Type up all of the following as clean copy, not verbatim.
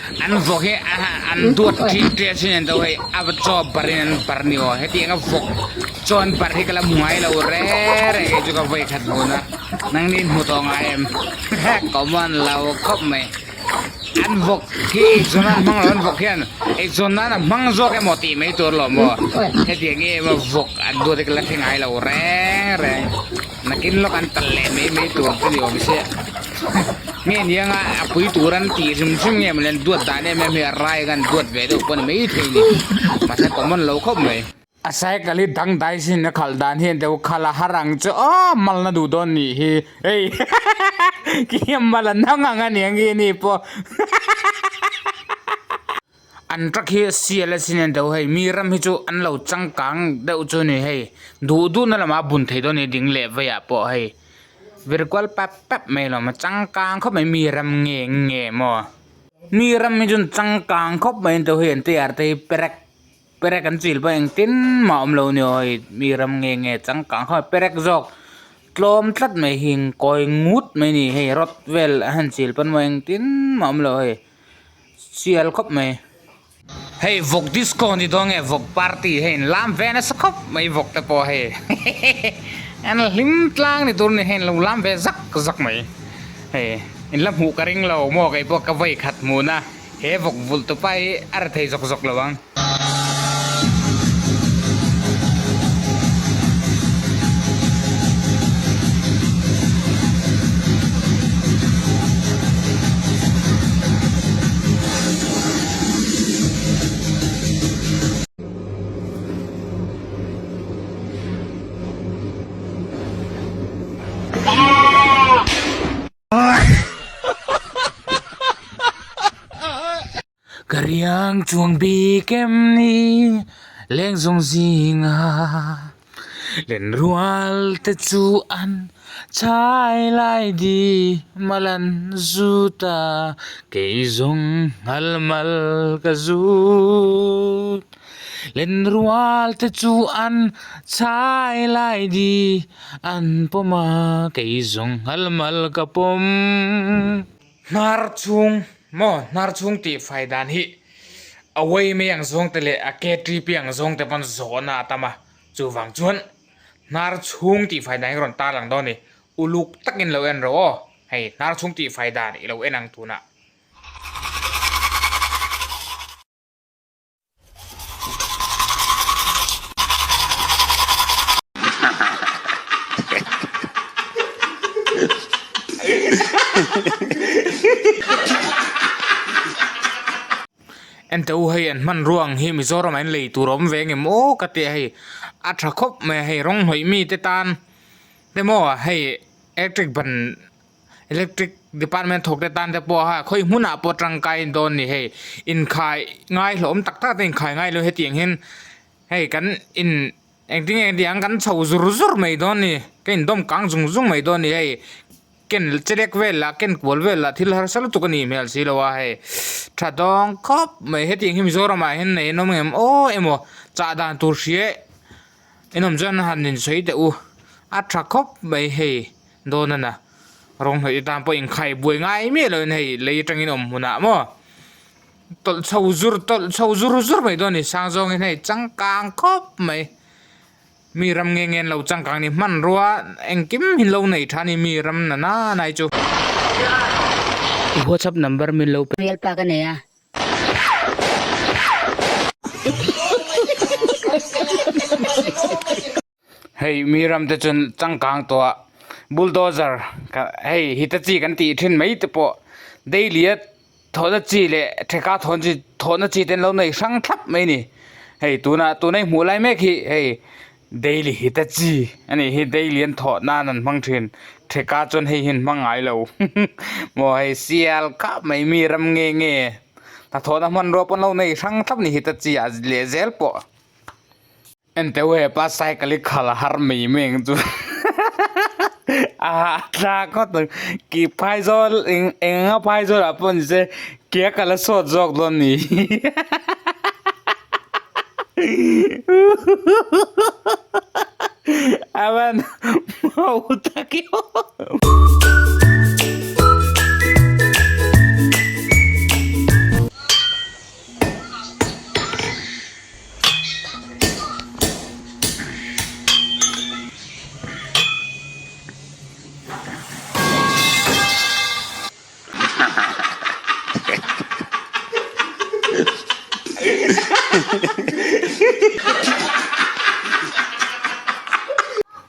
An vawk hi an duat ṭhin ṭia chin an do hei a chaw barin an bar ni aw hetiang a vawk chaw an bar hi ka la hmu ngai lo reng reng kei chu ka vawi khat hmun a nangni in hmu tawh ngai em common lo khawp mai an vawk hi eizawn nan an hmang lo an vawk hian eizawn nan a hmang zawk emaw tih mai tur lo maw hetiang em a vawk an duat hi ka la hre ngai lo reng reng nakin lawk an talh leh mai mai tur te ni awm sia. Nge nianga a pui tur an tih hrim hrim nge mawle an duat dan em em hi a rai khan duat ve deuh pawh a ni maithei ni mahse common lo khawp mai. A cycle hi dangdai sin a khalh dan hian deuh khalh a har ang chu aw mal na duh dawn nih hi hei khi mal a nang ang a niang hi ni pawh an truck hi sial a sin a deuh hei mi ram hi chu an lo changkang deuh chu a ni hei duh duh na lamah a bun thei dawn a ni ding leh veiah pawh hei. Vir kual pap pap mai lo maw changkang khawp mai mi ram nge nge maw mi ram hi chuan changkang khawp mai an tih hi an tih te hi perek perek an chil pawh engtin mah a awm lo a ni aw hei mi ram nge nge changkang khawp mai perek zawk tlawm tlat mai hi kawi ngut mai a ni hei rod vel a han chil pawn maw engtin mah a awm lo hei sial khawp mai. Hei vawk disco ni dawn nge vawk party hei in lam ve nasa khawp mai vawk te pawh hei an hlim tlang ni tur ni hei an lo lam ve zak zak mai hei in la hmuh ka ring lo maw kei pawh ka vawi khat hmun a he vawk vulh tu pa hi a ri thei zawk zawk lo ang. Ka riang chuang bik em ni leng zawng zinga Lenrual te chu an chhai lai di mal an zut a, kei zawng nghal mal ka zut. Lenrual te chu an chhai lai di an pawm a, kei zawng nghal mal ka pawm. Hnar chhung maw hnar chhung tih fai dan hi a uai mai ang zawng te leh a ktp ang zawng te pawn zawhna a tam a. Chuvang chuan hnar chhung tih fai dan hi ka rawn tar lang dawn a ni. Uluk takin lo en rawh aw. Hei hnar chhung tih fai dan i lo en ang tunah. Ente u hei an hmanrua ang hi Mizoram ah hian lei tur a awm ve ngem aw ka ti a hei a tha khawp mai a hei rawng hnawih mi te tan te maw hei electric ban electric department thawk te tan te pawh a khawi hmunah pawh tangkai dawn a ni hei inkhai ngai hlawm tak tak te inkhai ngai lo hetiang hian hei kan in engtin nge tiang kan chho zur zur mai dawn a ni ka indawm kang zung zung mai dawn a ni hei. Ken chelek vel lah ken kual vel lah thil harsa lutuk a nih hmel si lo a hei tha dawng khawp mai hetiang hi Mizoram ah hian nei an awm ngem aw emaw chah dan tur hria in awm chuan han insawi teh u a tha khawp mai hei dawn a na rawng hnawih te tan pawh inkhai buai ngai miah lo in hei lei atangin awm hmunah maw tawlh chho zur tawlh chho zur zur mai dawn a ni sang zawngin hei changkang khawp mai. Mi ram nge nge an lo changkang ni hmanrua engkim hi an lo nei tha ni mi ram na na nai chu. I WhatsApp number min lo pe. Bialpa ka nei a. Hei mi ram te chuan changkang tawh a bulldozer hei hitachi kan tih thin mai te pawh daily a Thawhna chi leh theka thawn chi thawhna chi te an lo nei hrang thlap mai a ni. Hei tunah tuna i hmuh lai mek hi hei daily hit a chi a nih hi daily an thawh nan an hmang thin theka chuan hei hi an hmang ngai lo maw hei sial khap mai mi ram nge nge hnathawhna hmanrua pawh an lo nei hrang thlap a ni hit a chi ah leh zel pawh. Enteu hepa cycle hi khalh a har mai mai ang chu a hahthlak ngawt ang ki phaizawl eng eng anga phaizawl ah pawh ni se ke a kal a sawt zawk dawn ni a van mau tak i aw.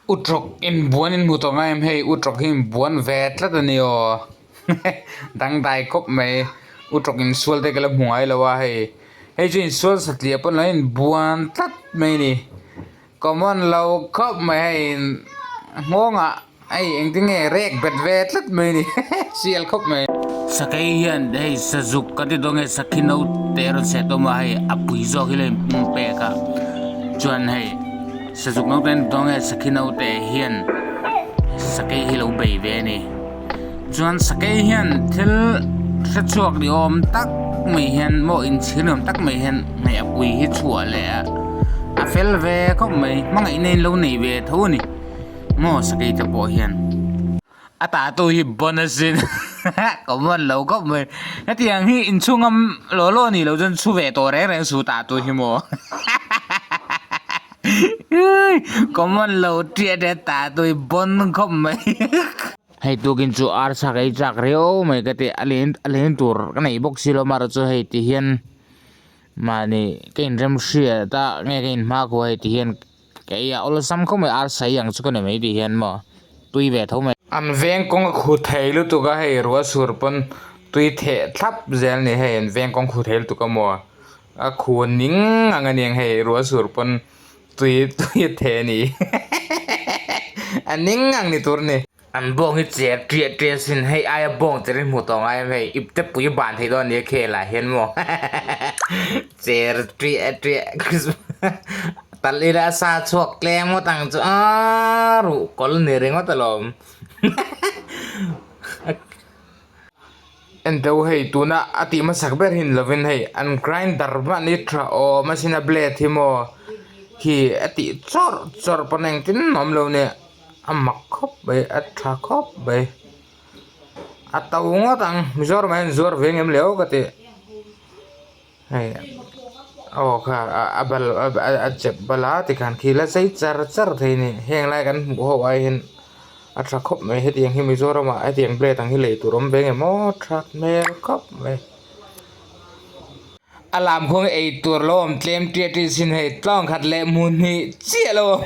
Utrawk inbuan in hmu tawh ngai em hei utrawk hi inbuan ve tlat a ni aw dangdai khawp mai utrawk insual te ka la hmu ngai lo a hei hei chu insual satliah pawn lo inbuan tlat mai a ni. Common lo khawp mai hei nghawngah hei engtin nge rek bet ve tlat mai ni sial khawp mai. Sakei hian hei sazuk ka ti dawn nge sakhi naute a rawn seh tawm a hei a pui zawk hi lo in pum pek a chuan hei sazuk naute an ti dawn nge sakhi naute hian sakei hi lo bei ve a ni. Chuan sakei hian thil hre chhuak ni awm tak mai hian maw inchhir ni awm tak mai hian hei a pui hi chhuah leh a a fel ve khawp mai hmangaihna in lo nei ve tho a ni maw sakei te pawh hian a tah tu hi bonus in common lo khawp mai hetiang hi inchhung a law law a nih loh chuan chhu ve tawh reng reng suh tah tu hi maw. Common lo tiat e tah tui bon khawp mai. Hei tukin chu arsa ka ei chak riau mai ka ti a len a len tur ka nei bawk si lo amaherawh chu hei ti hian mahni ka inrem hriat a nge ka inhma khaw hei ti hian ka ei a awlsam khawp mai arsa ei ang chu ka ni mai ti hian maw tui ve tho mai. An veng kawng a khu thei lutuk a hei ruah sur pawn tui theh thlap zel a ni hei an veng kawng khu thei lutuk a maw. A khun ning ang a niang hei ruah sur pawn tui tui a theh a ni a ning ang ni tur a ni. An bawng hi cher ṭiah ṭiah sin hei aia bawng cher hi hmuh tawh ngai em hei ip te pui ban theih dawn a nia khel ah hian maw cher ṭiah ṭiah tal ila a sa chhuak tlem ngawt ang chu aaa ruh kawl ni ringawt alawm. Enteu hei tuna a tih hmasak ber hi ni lovin hei an grinder hman hi tha awm asin a blade hi maw khi a tih chawrh chawrh pawn engtin mah awm lo nia a mak khawp mai a tha khawp mai a to ngawt ang Mizoram ah hian zuar ve ngem le aw ka ti hei aw kha a bal a chep bal a tikhan khi la chei char char thei a ni heng lai kan hmuh ho ai hian. A tha khawp mai hetiang hi Mizoram ah hetiang blade ang hi lei tur awm ve nge maw tha hmel khawp mai. A lam khuang ei tur lo awm tlem tia tia sin hei tlawng khat leh hmun hnih chiah lo awm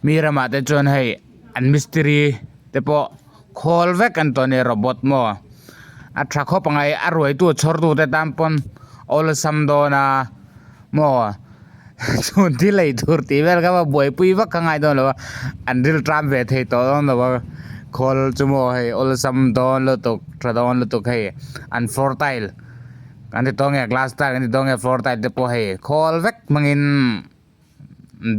Mi ramah te chuan hei an mistiri te pawh khawl vek an tawh a ni robot maw a tha khawp ang a a ruaitu a chhawrtu te tan pawn awlsam dawn a maw chhun thil ei tur tih vel kha buaipui vak kha ngai dawn lo a an ril ṭam ve thei tawh dawn lo a khawl chu maw hei awlsam dawn lutuk tha dawn lutuk hei an floor tile an ti tawng nge glass tile an ti tawng nge floor tile te pawh hei khawl vek hmangin.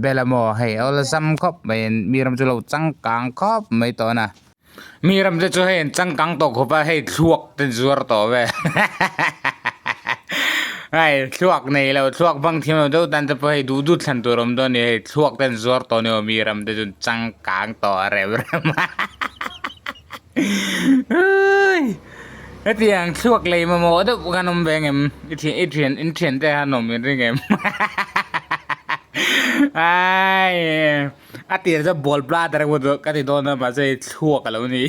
Bela maw hei awlsam khawp mai in mi ram chu lo changkang khawp mai tawh a mi ram te chu hei an changkang tawh khawp a hei thluak te zuar tawh ve hei thluak nei lo thluak bang thiam lo deuh tan te pawh hei duh duh thlan tur awm dawn a ni hei thluak te an zuar tawh a ni aw mi ram te chu changkang tawh a rem rem a. Hetiang thluak lei mamawh deuh khan awm ve ngem i thian i thian in thian te khan awm in ring em ai a tir chu ball bladder emaw ka ti dawn a mahse hei thluak a lo ni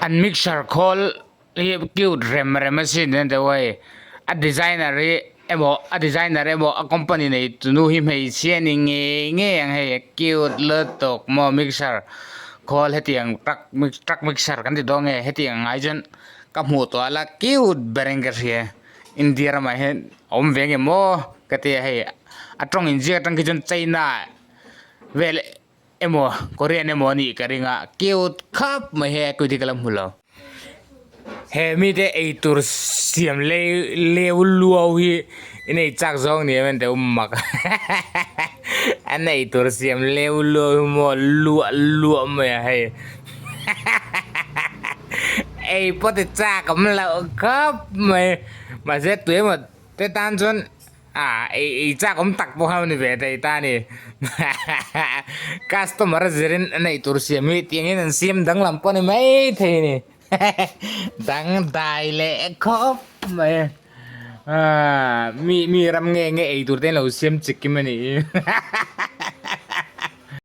an mixer khawl hi cute rem rem asin nen deuh hei a designer hi emaw a designer emaw a company nei tunu hi hmeichhia ni ngei ngei ang hei cute lutuk maw mixer khawl hetiang truck truck mixer kan ti dawn nge hetiang ang ai chuan ka hmuh tawh a la cute ber in ka hria India ramah hian a awm ve nge maw ka ti a hei a tawng inziak atang khi chuan China vel emaw Korean emaw anih ka ring a cute khawp mai hei a cute hi ka la hmu lo he mite eitur siam lei leu luau hi in ei chak zawng ni em teh mak an eitur siam leu luau hi maw luah luah mai a hei ei pawh ti chak awm loh khawp mai mahse tuemaw te tan chuan. Ah ei ei chak awm tak pawh kha ni ve thei ta ni customer a zirin a neih tur siam hi tiangin an siam danglam pawh ni mai thei a ni dangdai leh khawp mai. Aaa mi mi ram nge nge ei tur te an lo siam chikim a nih hi.